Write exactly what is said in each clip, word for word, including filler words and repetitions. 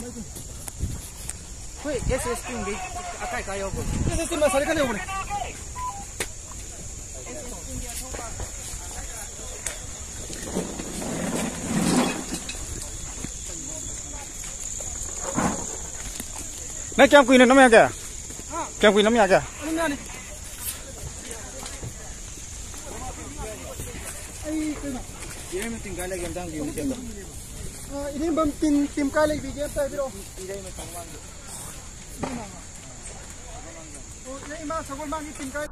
Hoi, S S P ngi akai kai obo. S S P ma sari kani obo. Na kyang kui na nam ya kya? Kyang kui nam ya kya? Ini bam tim tim kali bigi apa bro? Oh, ini mah sokol mah ini tim kali.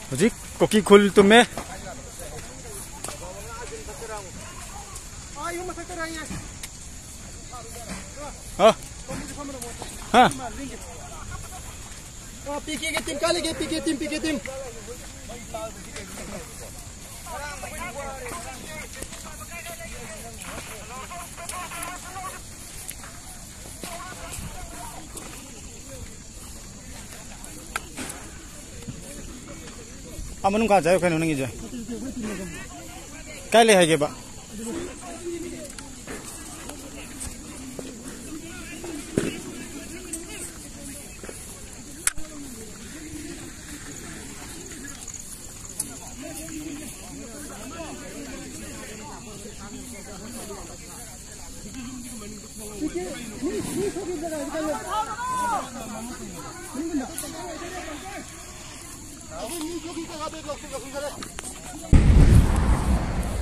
Hojik koki khul tumme. Ha? Ha? P K K team kali ke, P K team, P K team. Amo nung ka jayo khaino nang ije. Kaile hai ge ba.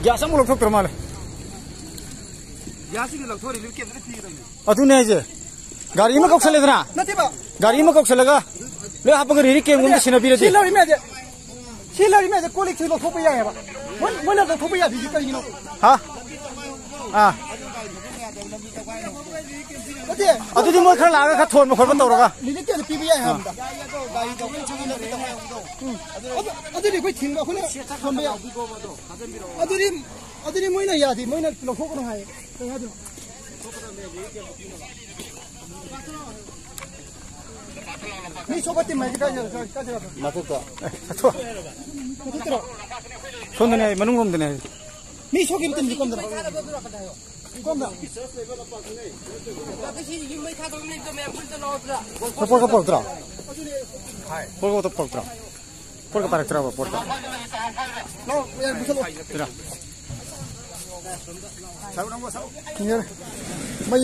Gas ang muluk thok termal. Gas ini lang thori lu kian ni thik lagi. Atu ne je. Gari ma kok sale dra. Nanti ba. Gari ma kok sale ga. Le hapang riri ke mun sina bira de. Sila ri me de. Sila ri me de kolik sila thok ya ba. Mun mun na thok ya di kai no. Ha? Ah. Ate. Atu di mo khala ga ka thon mo khol ba tawra ga. Lili ke pi bi ya ham da. Atu di koi thing ba khule thon ba ya. Atu di atu di moi na ya di moi na lo khok no hai. Ni soba tim mai ka ja ka ja. Matu to. Matu to. Son dene manung rom dene. Ni sokin tim kom da. Kom da. Porka porka tra. Porka porka tra. Porka parak tra porka. No, ya bisa lo. Tra. Mai